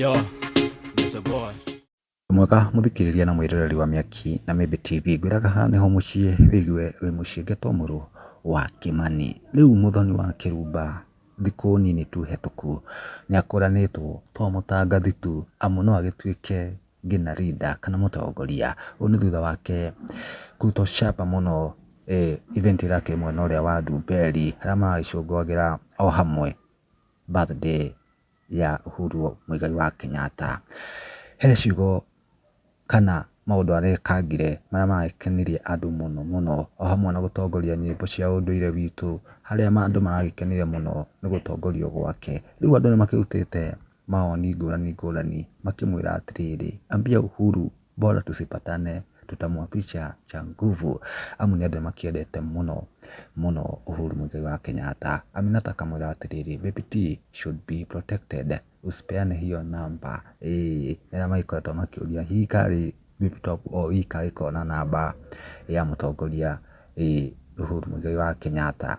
Yo, Mr. Boy. Mwega mũthikĩrĩria na mwĩroreri wa Mĩaki na Mĩmbi TV, ngwĩraga haha nĩho mũciĩ wĩigue wĩ mũciĩ ngetwo mũrũ wa Kĩmani. Rĩu Mũthoni wa Kĩrumba thikũ nini tu hetũku nĩakũranĩtwo to mũtangathi tu amu no agĩtuĩke nginya leader kana mũtongoria. Ũũ nĩ thutha wake kũrutwo camba mũno event ĩrakĩrĩ mwena ũrĩa wa Ndumberi harĩa maragĩcũngagĩra o hamwe birthday ya Uhuru Muigai wa Kenyatta. He ciugo kana maũndũ arekangire marĩa marakenirie andũ mũno mũno, o hamwe na gũtongoria nyĩmbo cia ũndũire witũ, harĩa andũ maragĩkenire mũno nĩ gũtongorio gwake. Rĩu andũ nĩ makĩrutĩte mawoni ngũrani ngũrani makĩmwĩra atĩrĩrĩ, ambia Uhuru bora tusipatane tutamwapisha cha nguvu. Amu nĩ andũ makĩendete mũno mũno Uhuru Muigai wa Kenyatta. Aminata akamwĩra atĩrĩrĩ, Baby T should be protected, usipeane hiyo namba. Ĩĩ nĩ arĩa magĩkoretwo makĩũria hihi karĩ Baby Top o wika agĩkorwo na namba ya mũtongoria Uhuru Muigai wa Kenyatta.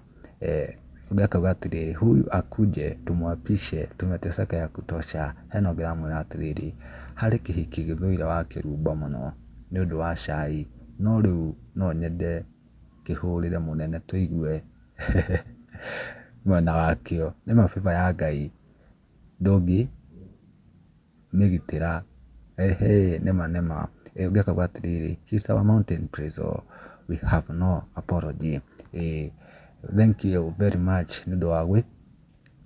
Ũngĩ akauga atĩrĩrĩ, huyu akuje tumwapishe, tumeteseka ya kutosha. Hena ũngĩ ũramwĩra atĩrĩrĩ, harĩ kĩhiki gĩthũire wa Kĩrumba mũno nĩ ũndũ wa cai, no rĩu no nyende kĩhũrĩre mũnene tũigue mwena wakĩo. Nĩ ma favor ya Ngai ndũngĩmĩgitĩra. Ehe nĩma nĩma. Ũngĩ akauga atĩrĩrĩ, he is our mountain preso, we have no apology. Thank you very much nĩ ũndũ wa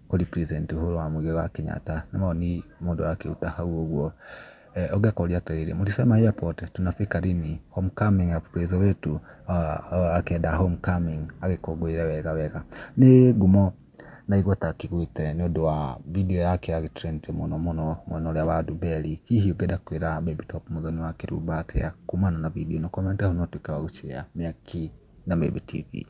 kũ represent Uhuru wa Muigai wa Kenyatta. Nĩ mawoni mũndũ arakĩruta hau ũguo. Ũngĩ akoria atĩrĩrĩ, mlisema airport tunafika lini? Homecoming ya preso wetu, akĩenda homecoming agĩkũngũĩre wega wega. Nĩ ngumo na igweta akĩgwĩte nĩ ũndũ wa video yake ya trend mũno mũno mwena ũrĩa wa Ndumberi. Hihi ũngĩenda kwĩra Baby Top Mũthoni wa Kĩrumba atĩa kumana na video ĩno? Comment hau na ũtuĩke wa gũ share Mĩaki na Mĩmbi TV.